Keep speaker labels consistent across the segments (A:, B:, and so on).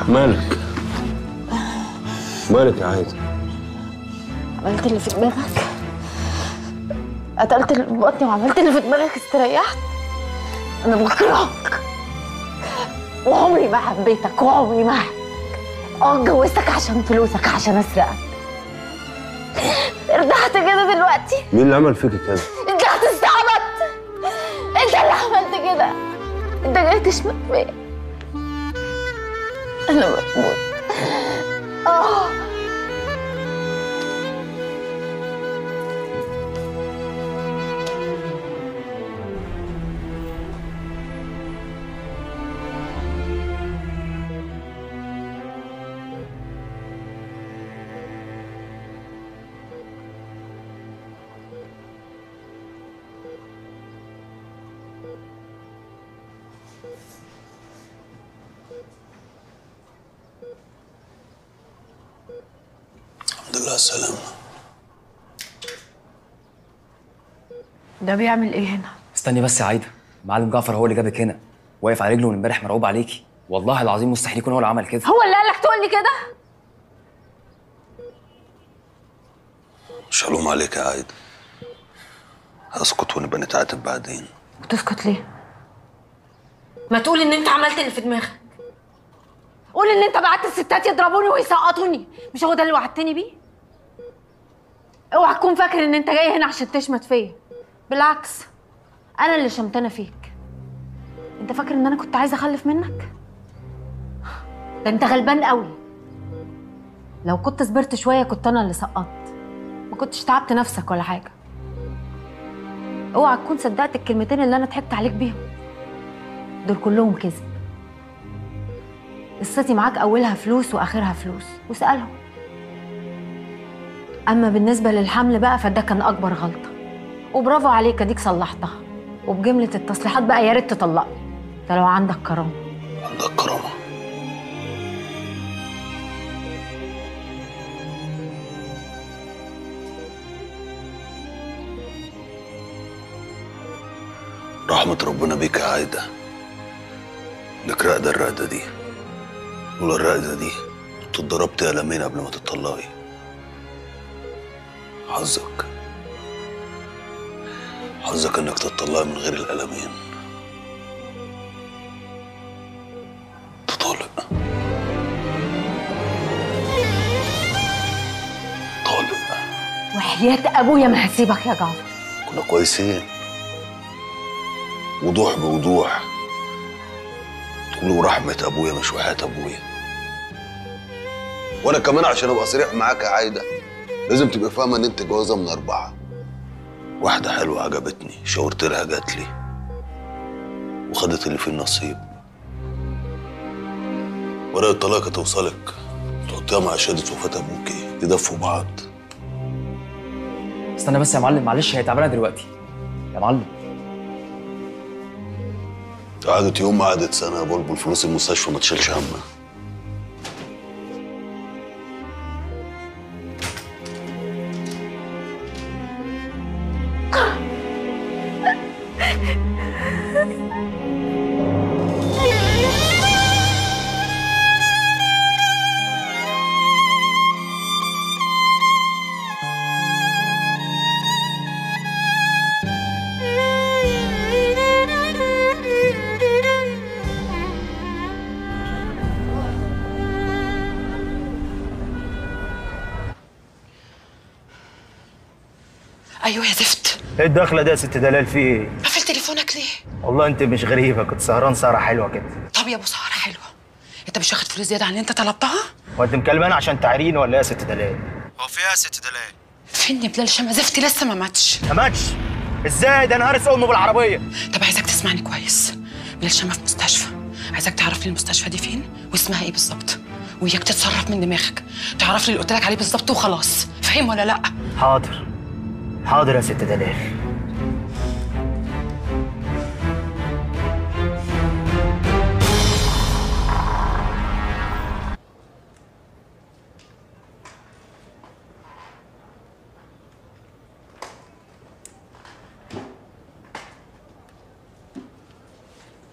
A: مالك؟ مالك يا عايدة؟
B: عملت اللي في دماغك؟ قتلت اللي في بطني وعملت اللي في دماغك، استريحت؟ أنا بكرهك وعمري ما حبيتك وعمري ما حبيتك. اتجوزتك عشان فلوسك، عشان أسرقك. ارتحت كده دلوقتي؟
A: مين اللي عمل فيكي كده؟
B: انت هتستعبط، انت اللي عملت كده، انت جاي تشمت فيا. انا بموت.
C: الحمد لله على السلامة.
B: ده بيعمل ايه هنا؟
D: استني بس يا عايدة، معلم جعفر هو اللي جابك هنا، واقف على رجله من امبارح مرعوب عليكي، والله العظيم مستحيل يكون هو اللي عمل كده.
B: هو اللي قالك تقول لي كده؟
C: مش هلوم عليك يا عايدة. هسكت ونبقى نتعاتب بعدين.
B: وتسكت ليه؟ ما تقول ان انت عملت اللي في دماغك. قول ان انت بعت الستات يضربوني ويسقطوني، مش هو ده اللي وعدتني بيه؟ اوعى تكون فاكر ان انت جاي هنا عشان تشمت فيا، بالعكس انا اللي شمتانه فيك. انت فاكر ان انا كنت عايزه اخلف منك؟ ده انت غلبان قوي. لو كنت صبرت شوية كنت انا اللي سقطت، ما كنتش تعبت نفسك ولا حاجة. اوعى تكون صدقت الكلمتين اللي انا ضحكت عليك بيهم، دول كلهم كذب. قصتي معاك اولها فلوس واخرها فلوس، واسالهم. اما بالنسبة للحمل بقى فده كان اكبر غلطه، وبرافو عليك اديك صلحتها. وبجمله التصليحات بقى يا ريت تطلقني، ده لو عندك كرامة.
C: عندك كرامة؟ رحمة ربنا بيك يا عايدة انك راقدة الرقدة دي. لولا الرقدة دي كنت اتضربت قلمين قبل ما تطلقي. حظك، حظك انك تطلقي من غير القلمين. تطالق، طالق.
B: وحياة ابويا ما هسيبك يا جعفر.
C: كنا كويسين، وضوح بوضوح. تقولوا رحمة أبويا مش وحياة أبويا. وأنا كمان عشان أبقى صريح معاك يا عايدة لازم تبقى فاهمة إن أنت جوازة من 4. واحدة حلوة عجبتني، شاورت لها جات لي وخدت اللي فيه النصيب. ورقة الطلاق توصلك تحطيها مع شهادة وفاة أبوكي، يدفوا بعض.
D: استنى بس يا معلم، معلش هي تعبانة دلوقتي يا معلم.
C: قعدت يوم ما قعدت سنة يا بلبل، فلوس المستشفى ما تشيلش همها.
E: ايوه يا زفت.
F: ايه الدخلة دي يا ست دلال؟ في ايه؟
E: قافل تليفونك ليه؟
F: والله انت مش غريبة، كنت سهران سهره حلوة كده.
E: طب يا ابو سهره حلوة، انت مش واخد فلوس زيادة عن اللي انت طلبتها؟
F: هو انت مكلمانه عشان تعريني ولا ايه يا ست دلال؟ هو في ايه يا ست دلال؟
E: فين بلال شمع زفت لسه ما ماتش.
F: ما ماتش؟ ازاي ده؟ انا هارس امه بالعربية.
E: طب عايزك تسمعني كويس، بلال شمع في مستشفى، عايزك تعرف لي المستشفى دي فين واسمها ايه بالظبط، وإياك تتصرف من دماغك، تعرف لي اللي قلت لك عليه بالظبط وخلاص، فاهم ولا لا؟
F: حاضر حاضر يا ست دلال.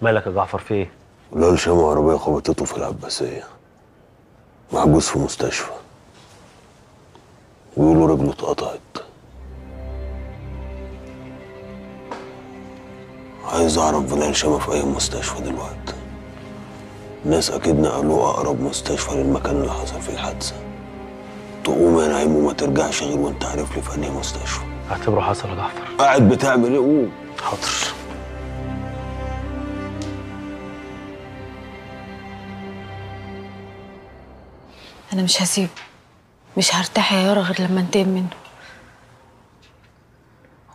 F: مالك يا جعفر في ايه؟
C: بلال شامة عربية خبطته في العباسية، محجوز في مستشفى، ويقولوا رجله اتقطعت. عايز اعرف بلال شامة في اي مستشفى دلوقتي. الناس اكيد نقلوه اقرب مستشفى للمكان اللي حصل فيه الحادثة. تقوم يا نعيم وما ترجعش غير وانت عارف لي في انهي مستشفى.
F: اعتبره حصل يا جعفر.
C: قاعد بتعمل ايه؟ قوم.
F: حاضر.
B: انا مش هسيبه، مش هرتاح يا يارا غير لما انتقم منه.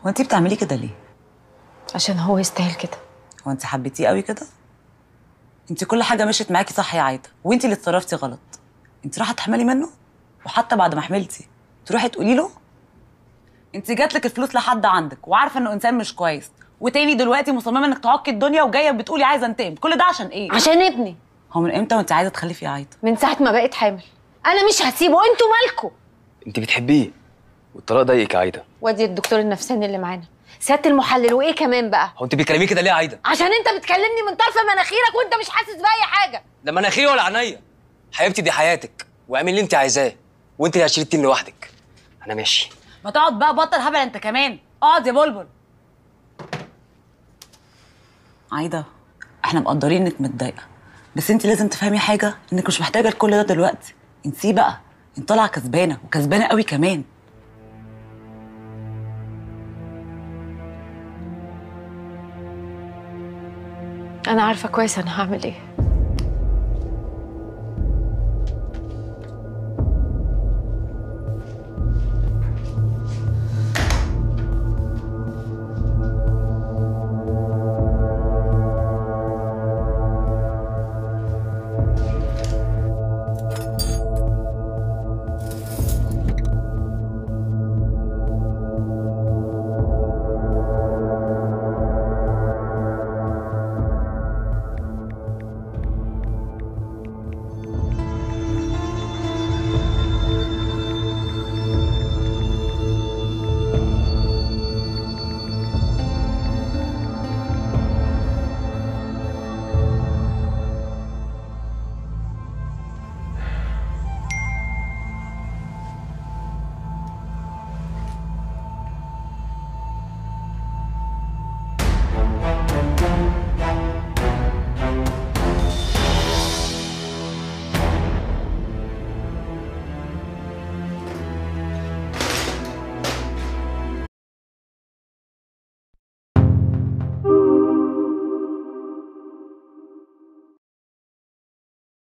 A: هو انت بتعملي كده ليه؟
B: عشان هو يستاهل كده.
A: هو انت حبيتيه قوي كده؟ انت كل حاجة مشيت معاكي صح يا عايدة، وانت اللي اتصرفتي غلط. انت رايحة تحملي منه، وحتى بعد ما حملتي تروحي تقولي له؟ انت جاتلك الفلوس لحد عندك وعارفه انه انسان مش كويس، وتاني دلوقتي مصممه انك تعكي الدنيا وجاية بتقولي عايزه انتقم، كل ده عشان ايه؟
B: عشان ابني.
A: هو من امتى وانت عايزه تخلفي يا عايدة؟
B: من ساعة ما بقيت حامل. انا مش هسيبه، انتوا مالكوا؟
D: انت بتحبيه والطلاق ضايقك يا عايدة.
B: وادي الدكتور النفساني اللي معانا، سيادة المحلل، وايه كمان بقى؟
D: هو انت بتكلميه كده ليه يا عايدة؟
B: عشان انت بتكلمني من طرف مناخيرك وانت مش حاسس باي حاجة.
D: لا مناخيري ولا عينيا حبيبتي، دي حياتك واعملي اللي انت عايزاه، وانت اللي هتشيلي التين لوحدك. انا ماشي.
A: ما تقعد بقى، بطل هبل انت كمان، اقعد يا بلبل. عايدة احنا مقدرين انك متضايقة، بس انت لازم تفهمي حاجة، انك مش محتاجه لكل ده دلوقتي. انسيه بقى، انت طالعه كسبانه وكسبانه قوي كمان.
B: انا عارفه كويس انا هعمل ايه.